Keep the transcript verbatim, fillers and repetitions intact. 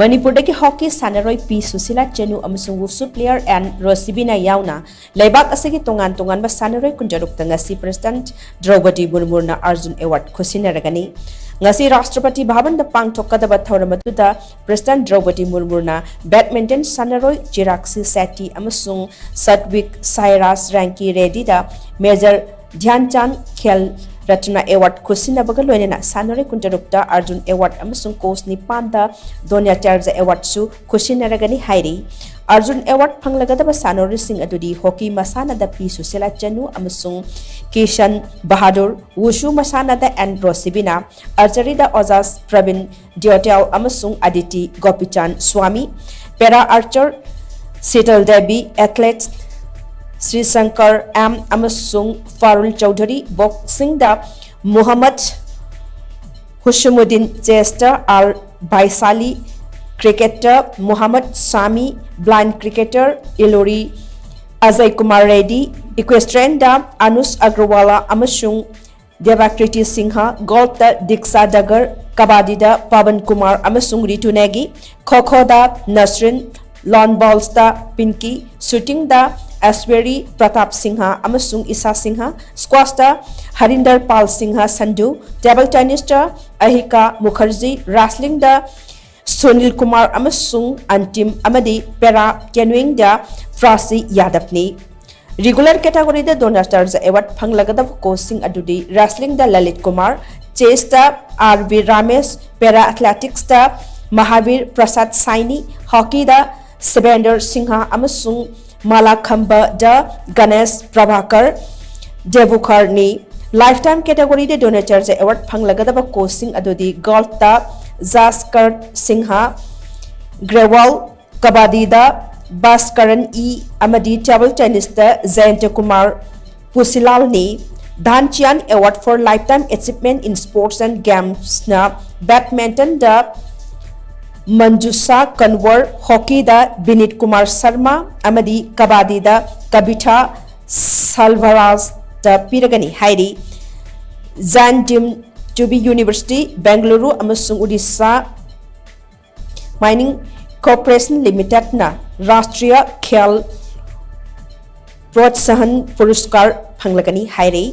ꯃꯅꯤꯄꯨꯔꯗꯒꯤ ꯍꯣꯀꯤ ꯁꯥꯟꯅꯔꯣꯏ ꯄꯤ ꯁꯨꯁꯤꯂꯥ ꯆꯅꯨ ꯑꯃꯁꯨꯡ ꯋꯨꯁꯨ ꯄ꯭ꯂꯦꯌꯔ ꯑꯦꯟ ꯔꯣꯁꯤꯕꯤꯅꯥ ꯌꯥꯎꯅ ꯂꯩꯕꯥꯛ ꯑꯁꯤꯒꯤ ꯇꯣꯉꯥꯟ ꯇꯣꯉꯥꯟꯕ ꯁꯥꯟꯅꯔꯣꯏ ꯀꯨꯟꯇꯔꯨꯛꯇ ꯉꯁꯤ ꯄ꯭ꯔꯦꯁꯤꯗꯦꯟꯠ ꯗ꯭ꯔꯧꯄꯗꯤ ꯃꯨꯔꯃꯨꯅ ꯑꯔꯖꯨꯟ ꯑꯦꯋꯥꯔꯗ ꯈꯨꯠꯁꯤꯟꯅꯔꯒꯅꯤ꯫ ꯉꯁꯤ ꯔꯥꯁꯇ꯭ꯔꯄꯇꯤ ꯚꯕꯟꯗ ꯄꯥꯡꯊꯣꯛꯀꯗꯕ ꯊꯧꯔꯝ ꯑꯗꯨꯗ ꯄ꯭ꯔꯦꯁꯤꯗꯦꯟꯠ ꯗ꯭ꯔꯧꯄꯗꯤ ꯃꯨꯔꯃꯨꯅ ꯕꯦꯗꯃꯤꯟꯇꯟ ꯁꯥꯟꯅꯔꯣꯏ ꯆꯤꯔꯥꯛꯁꯤ ꯁꯦꯠꯇꯤ ꯑꯃꯁꯨꯡ ꯁꯠꯋꯤꯛ ꯁꯥꯏꯔꯥꯁ ꯔꯦꯡꯀꯤ ꯔꯦꯗꯤꯗ ꯃꯦꯖꯔ ꯙ꯭ꯌꯥꯟꯆꯥꯟ ꯈꯦꯜ ꯔꯠꯅ ꯑꯦꯋꯥꯔꯗ ꯈꯨꯠꯁꯤꯟꯅꯕꯒ ꯂꯣꯏꯅꯅ ꯁꯥꯟꯅꯔꯣꯏ ꯀꯨꯟꯇꯔꯨꯛꯇ ꯑꯔꯖꯨꯟ ꯑꯦꯋꯥꯔꯗ ꯑꯃꯁꯨꯡ ꯀꯣꯆ ꯅꯤꯄꯥꯟꯗ ꯗ꯭ꯔꯣꯅꯥꯆꯥꯔꯖ ꯑꯦꯋꯥꯔꯗꯁꯨ ꯈꯨꯠꯁꯤꯟꯅꯔꯒꯅꯤ ꯍꯥꯏꯔꯤ꯫ ꯑꯔꯖꯨꯟ ꯑꯦꯋꯥꯔꯗ ꯐꯪꯂꯒꯗꯕ ꯁꯥꯟꯅꯔꯣꯏꯁꯤꯡ ꯑꯗꯨꯗꯤ ꯍꯣꯀꯤ ꯃꯁꯥꯟꯅꯗ ꯄꯤ ꯁꯨꯁꯤꯂꯥ ꯆꯅꯨ ꯑꯃꯁꯨꯡ ꯀꯤꯁꯟ ꯕꯍꯥꯗꯨꯔ, ꯋꯨꯁꯨ ꯃꯁꯥꯟꯅꯗ ꯑꯦꯟ ꯔꯣꯁꯤꯕꯤꯅꯥ, ꯑꯥꯔꯆꯔꯤꯗ ꯑꯣꯖꯥꯁ ꯄ꯭ꯔꯕꯤꯟ ꯗꯤꯌꯣꯇꯦꯜ ꯑꯃꯁꯨꯡ ꯑꯗꯤꯇꯤ ꯒꯣꯄꯤꯆꯥꯟ ꯁ꯭ꯋꯥꯃꯤ, ꯄꯦꯔꯥ ꯑꯥꯔꯆꯔ ꯁꯤꯇꯜ ꯗꯦꯕꯤ, ꯑꯦꯊꯂꯦꯠꯁ ꯁ꯭ꯔꯤꯁꯪꯀꯔ ꯑꯦꯝ ꯑꯃꯁꯨꯡ ꯐꯥꯔꯨꯜ ꯆꯧꯙꯔꯤ, ꯕꯣꯛꯁꯤꯡꯗ ꯃꯨꯍꯝꯃꯗ ꯍꯨꯁꯨꯃꯨꯗꯤꯟ, ꯆꯦꯁꯇ ꯑꯥꯔ ꯕꯥꯏꯁꯥꯂꯤ, ꯀ꯭ꯔꯤꯀꯦꯠꯇ ꯃꯨꯍꯝꯃꯗ ꯁꯥꯃꯤ, blind cricketer ꯏꯂꯨꯔꯤ Ajay Kumar ready, ꯏꯀ꯭ꯋꯦꯁꯇ꯭ꯔꯤꯌꯟꯗ ꯑꯅꯨꯁ ꯑꯒ꯭ꯔꯋꯥꯂꯥ ꯑꯃꯁꯨꯡ ꯗꯦꯕꯥꯀ꯭ꯔꯤꯇꯤ ꯁꯤꯡꯍ, ꯒꯣꯜꯐꯇ ꯗꯤꯛꯁꯥ ꯗꯒꯔ, ꯀꯕꯥꯗꯤꯗ ꯄꯕꯟ ꯀꯨꯃꯥꯔ ꯑꯃꯁꯨꯡ ꯔꯤꯇꯨ ꯅꯦꯒꯤ, ꯈꯣꯈꯣꯗ ꯅꯁꯔꯤꯟ, ꯂꯣꯟ ꯕꯣꯜꯁꯇ ꯄꯤꯟꯀꯤ, ꯁꯨꯇꯤꯡꯗ ꯑꯦꯁꯋꯦꯔꯤ ꯄ꯭ꯔꯇꯥꯞ ꯁꯤꯡꯍ ꯑꯃꯁꯨꯡ ꯏꯁꯥ ꯁꯤꯡꯍ, ꯁ꯭ꯀ꯭ꯋꯥꯁꯇ ꯍꯔꯤꯟꯗꯔ ꯄꯥꯜ ꯁꯤꯡꯍ ꯁꯟꯙꯨ, ꯇꯦꯕꯜ ꯇꯦꯅꯤꯁꯇ ꯑꯍꯤꯀꯥ ꯃꯨꯈꯔꯖꯤ, ꯔꯥꯁꯂꯤꯡꯗ ꯁꯨꯅꯤꯜ ꯀꯨꯃꯥꯔ ꯑꯃꯁꯨꯡ ꯑꯟꯇꯤꯝ ꯑꯃꯗꯤ ꯄꯦꯔꯥ ꯀꯦꯅꯨꯌꯤꯡꯗ ꯐ꯭ꯔꯥꯁꯤ ꯌꯥꯗꯕꯅꯤ꯫ ꯔꯤꯒꯨꯂꯔ ꯀꯦꯇꯥꯒꯣꯔꯤꯗ ꯗ꯭ꯔꯣꯅꯥꯆꯥꯔꯖ ꯑꯦꯋꯥꯔꯗ ꯐꯪꯂꯒꯗꯕ ꯀꯣꯆꯁꯤꯡ ꯑꯗꯨꯗꯤ ꯔꯦꯁꯂꯤꯡꯗ ꯂꯂꯤꯠ ꯀꯨꯃꯥꯔ, ꯆꯦꯁꯇ ꯑꯥꯔ ꯕꯤ ꯔꯥꯃꯦꯁ, ꯄꯦꯔꯥ ꯑꯦꯊꯂꯦꯇꯤꯛꯁꯇ ꯃꯍꯥꯕꯤꯔ ꯄ꯭ꯔꯁꯥꯗ ꯁꯥꯏꯅꯤ, ꯍꯣꯀꯤꯗ ꯁꯤꯕꯦꯟꯗꯔ ꯁꯤꯡꯍ ꯑꯃꯁꯨꯡ ꯃꯥꯂꯥꯈꯝꯕꯗ ꯒꯅꯦꯁ ꯄ꯭ꯔꯚꯥꯀꯔ ꯗꯦꯕꯨꯀꯔꯅꯤ꯫ ꯂꯥꯏꯐꯇꯥꯏꯝ ꯀꯦꯇꯥꯒꯣꯔꯤꯗ ꯗ꯭ꯔꯣꯅꯥꯆꯥꯔꯖ ꯑꯦꯋꯥꯔꯗ ꯐꯪꯂꯒꯗꯕ ꯀꯣꯆꯁꯤꯡ ꯑꯗꯨꯗꯤ ꯒꯣꯜꯐꯇ ꯖꯥꯁꯀꯔ ꯁꯤꯡꯍ, ꯒ꯭ꯔꯦꯋꯥꯜ, ꯀꯕꯥꯗꯤꯗ ꯚꯥꯁꯀꯔꯟ ꯏ ꯑꯃꯗꯤ ꯇꯦꯕꯜ ꯇꯦꯅꯤꯁꯇ ꯖꯌꯟꯇ ꯀꯨꯃꯥꯔ ꯄꯨꯁꯤꯂꯥꯜꯅꯤ꯫ Dhyanchand Award for Lifetime Achievement in Sports and Gamesꯅ ꯕꯦꯗꯃꯤꯟꯇꯟꯗ ꯃꯟꯖꯨꯁꯥ ꯀꯟꯋꯔ, ꯍꯣꯀꯤꯗ ꯕꯤꯅꯤꯠ ꯀꯨꯃꯥꯔ ꯁꯔꯃ ꯑꯃꯗꯤ ꯀꯕꯥꯗꯤꯗ ꯀꯕꯤꯊꯥ ꯁꯜꯚꯔꯥꯖꯇ ꯄꯤꯔꯒꯅꯤ ꯍꯥꯏꯔꯤ꯫ Jain deemed to be university, Bengaluru ꯑꯃꯁꯨꯡ ꯎꯗꯤꯁꯥ Mining Corporation Limitedꯅ ꯔꯥꯁꯇ꯭ꯔꯤꯌꯥ ꯈꯦꯜ ꯄ꯭ꯔꯣꯠꯁꯥꯍꯟ ꯄꯨꯔꯁꯀꯥꯔ ꯐꯪꯂꯒꯅꯤ ꯍꯥꯏꯔꯤ꯫